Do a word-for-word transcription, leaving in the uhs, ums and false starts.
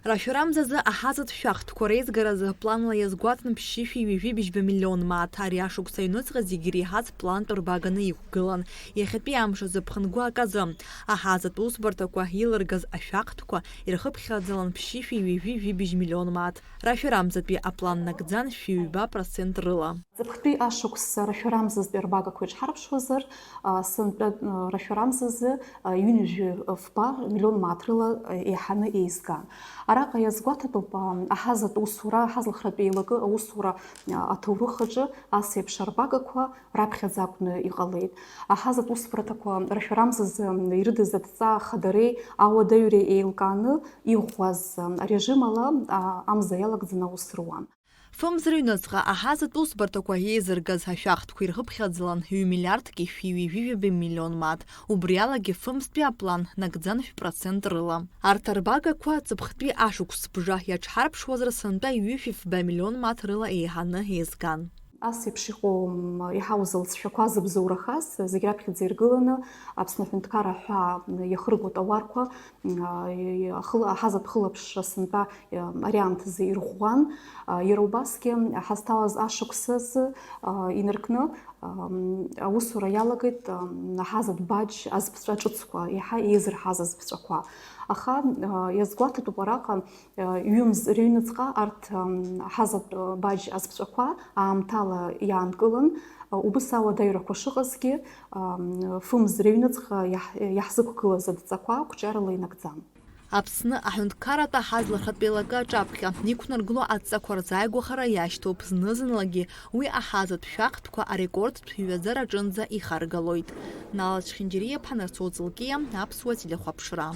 Рашәарамзазы аҳазатә шәахтәқәа реизгаразы планла иазгәаҭан ԥшьышәи ҩажәи быжьба миллион мааҭ. Ари ашықәс аҩныҵҟа зегьы иреиҳаз плантә рбаганы иқәгылан. Иахьатәи амш азы ԥхынгәы аказы аҳазатә усбарҭақәа илыргаз ашәахтәқәа ирхыԥхьаӡалан ԥшьышәи ҩажәи жәибжь миллион мааҭ. Рашәарамзатәи аплан нагӡан шәи ҩба процент рыла. Ҵыԥхтәи ашықәс рашәарамзазтәи рбагақәа иҿҳарԥшуазар, а, сынтәа, а, рашәарамзазы, а, ҩынҩажәи фба миллион мааҭ рыла, а, еиҳаны еизган. Араҟа иазгәаҭатәуп, а, аҳазатә усура, аҳазлахратә еилакы аусура, а, аҭоурых аҿы ас еиԥш арбагақәа раԥхьаӡа акәны иҟалеит. Аҳазатә усбарҭақәа рашәарамзазы ирыдыз адҵа хадареи ауадаҩреи еилкааны иӷәӷәаз, а, арежим ала, а, амза иалагӡаны аус руан. Фымз рыҩныҵҟа аҳазатә усбарҭақәа еизыргаз ашәахтәқәа ирхыԥхьаӡалан ҩ миллиардки шәи ҩажәи жәаба миллион мааҭ, убри алагьы фымзтәи аплан нагӡан шә процент рыла. Арҭ арбагақәа ҵыԥхтәи ашықәс бжа иаҿҳарԥшуазар сынтәа ҩышәи фба миллион мааҭ рыла еиҳаны еизган. Ас еиԥш иҟоу, м, иҳауз алҵшәақәа зыбзоурахаз, зегь раԥхьаӡа иргыланы Аԥсны аҳәынҭқарра аҳәаа иахырго атауарқәа, м, а, и-, ахыла-, аҳазатә хылаԥшра сынтәа, м, ари аамҭазы ирӷәӷәан. А, иара убасгьы ҳазҭалаз ашықәс азы, а, инаркны, ам, аусура иалагеит, ам, аҳазатә баџь азԥҵәа ҿыцқәа, еиҳа еизырҳаз азԥҵәақәа. Аха, а, иазгәаҭатәуп араҟа, Ҩымз рыҩныҵҟа арҭ, ам, ҳазатә баџь азԥҵәақәа аамҭала иаанкылан, убыс ауадаҩрақәа шыҟазгьы, ам, фымз рыҩныҵҟа иаҳ-, иаҳзықәгылаз адҵақәа қәҿиарала инагӡан. Аԥсны аҳәынҭқарратә аҳазлахатә еилакы аҿаԥхьа иқәнаргыло адҵақәа рзааигәахара иашьҭоуп, зны-зынлагьы уи аҳазатә шәахтәқәа арекордтә ҩаӡара аҿынӡа ихаргалоит. Нала Чхинџьариаԥҳа, Нарсоу Ҵлкиа, Аԥсуа телехәаԥшра.